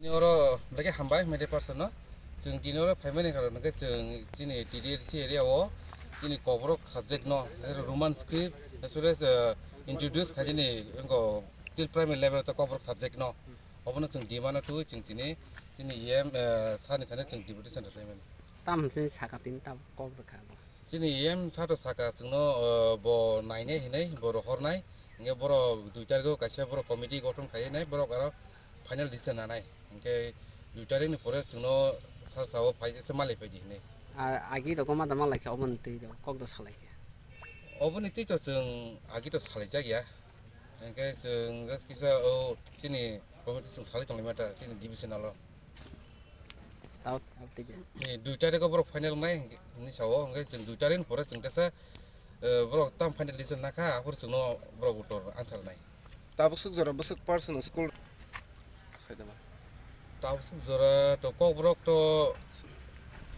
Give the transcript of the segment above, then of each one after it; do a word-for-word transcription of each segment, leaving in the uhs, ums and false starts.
Tini oro belai khe hambai media person no. Chwng tini oro phaimani karon hwnkhe chwng chini T D L C area o chini Kokborok subject no, Roman script, as well as, uh, introduce khainani wngkha till primary level to Kokborok subject no. Obono chwng demand o twi chwng tini chini E M, uh, sir ni thani chwng deputation rwlaimani. Tam hwnse saka tini tam kok rwkha bo. Chini E M sir to saka chwngno, uh, bo nainai hinwi bo rohornai. Hwnkhe borok dui tarikh o kaisa borok committee gothon khainai, borok aro final decision nanai. Hwnkhe dui tarikh ni pore chwngno sir sao phai se malai phaidi hinwi. A, agi rok ma da malai kha, oboni twi rok kok da salai kha. Oboni twi to chwng agi to salai jak ya. Hwnkhe chwng just kisa o chini committee chwng salai tonglaima ta chini divisional o. Tao, tao tei de. Ni dui tarikh o borok final wngnai hwnkhe, hwnwi sao, hwnkhe chwng dui tarikh ni pore chwng teisa, eh, borok tam final decision nakha, aphuru chwngno borok uttor answer nai. Tabuk swk jora bwswk personal school saidama. Tabuk swk jora to Kokborok to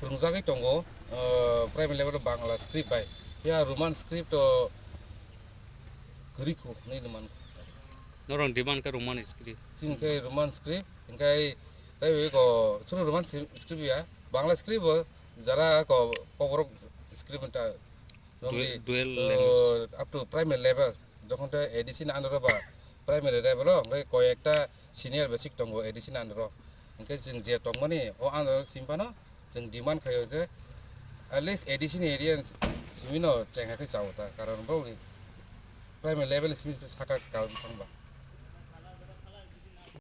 phwrwngjagwi tongo, eh, primary level o Bangla script bai. Phiya Roman script to kwrwi kho, hwnwi nw man kho. Norok demand khe Roman script. Chini khe Roman script, hwnkhe tei bai ko chwng Roman si-, script ya, Bangla script bo jara ko Kokborok script ta. Dual, normally, dual uh, language. Up to primary level, jokhon te A D C ni under o ba primary level o, hwnkhe koi ekta senior basic tongo A D C ni under o. Hwnkhe chwng je tongmani o under o simi phano chwng demand khaio je at least A D C ni area simi no chengha khe chao ta, karon borok ni primary level ni simi saka ka thangba.